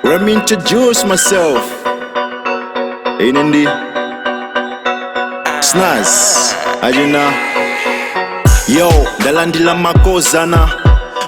Let me introduce myself. Inindi Snaz ajina. Yo, ndalandila makozana,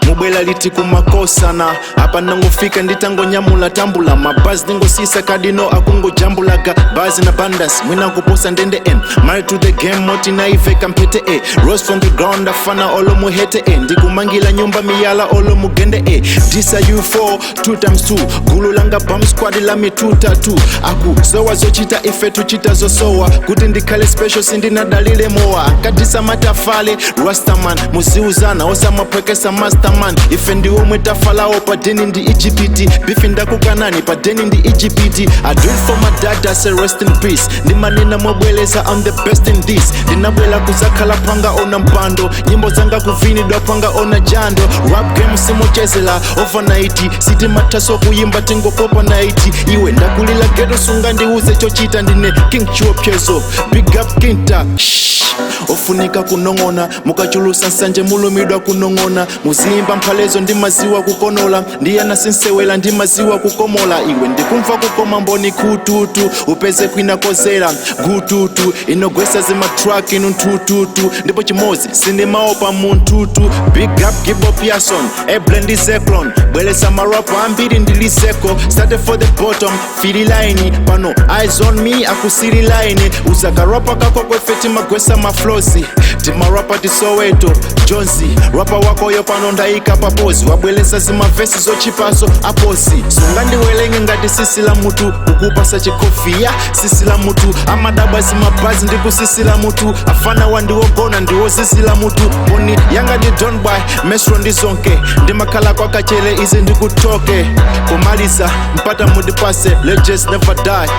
mubwela liti kumakosana? Apa ndangofika, nditangonyamula tambula, mabazi ndingosisa kadino akungojambulaga bazi na bandas mwina kuposa ndende n married to the game moti naiveka mphete e rose from the ground afana olo muhete e ndikumangila nyumba miyala olo mugende e disa u4 2 times 2 gulu langa bam squad la mituta 2 aku sowa zochita ife tuchita zosowa kuti ndikhale special sindinadalile mowa akadisa matafale rastaman muziuzana osamaphwekesa masterman ife ndiwomwe tafalawo padeni ndi Egypt bifi ndakukanani padeni ndi Egypt. I do it for my dad, I say rest in peace. Ndimanena mobweleza, I'm the best in this. Ndinabwela kuzakhala panga ona mpando, nyimbo zanga kuvinidwa panga ona jando. Rap game simuchezela overnight, sitimathaso kuyimba tingopopa night. Iwe ndakulila ghetto, sunga ndiuze chochita, ndine king chiopyezo. Big up Kinta. Shh. Ofunika kunong'ona mukachulusa nsanje mulumidwa kunong'ona muzimba mphalezo ndi maziwa kukonola ndiyana sinsewela ndi maziwa kukomola. Iwe ndikumva kukoma mboni kututu upeze kwina kozera gututu inogwesa zimatruck inu ntututu ndipo chimozi sindimaopa muntutu. Big up Gibo Pearson, Eblendi Zeklon, bwelesa marapa ambiri ndiliseko. Started for the bottom fili line pano eyes on me akusiri line uzakarapa kako kwefe timagwesa maflosi timarapa tisoweto jonsi rapa wakoyo pano ndayika papozi wabwelesa zimavesi zochipaso aposi sungandiwelenge ngati sisi la mutu kukupasa chikofiya sisi la mutu amadabwa zimabhazi ndikusisi la mutu afana wandiwogona ndiwozisi la mutu mboni yanga ndi Don Boy mesro ndi zonke ndimakhala kwakachele izi ndikutoke kumaliza mpata mundipase. Legends never die.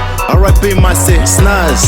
RIP Mase Snaz.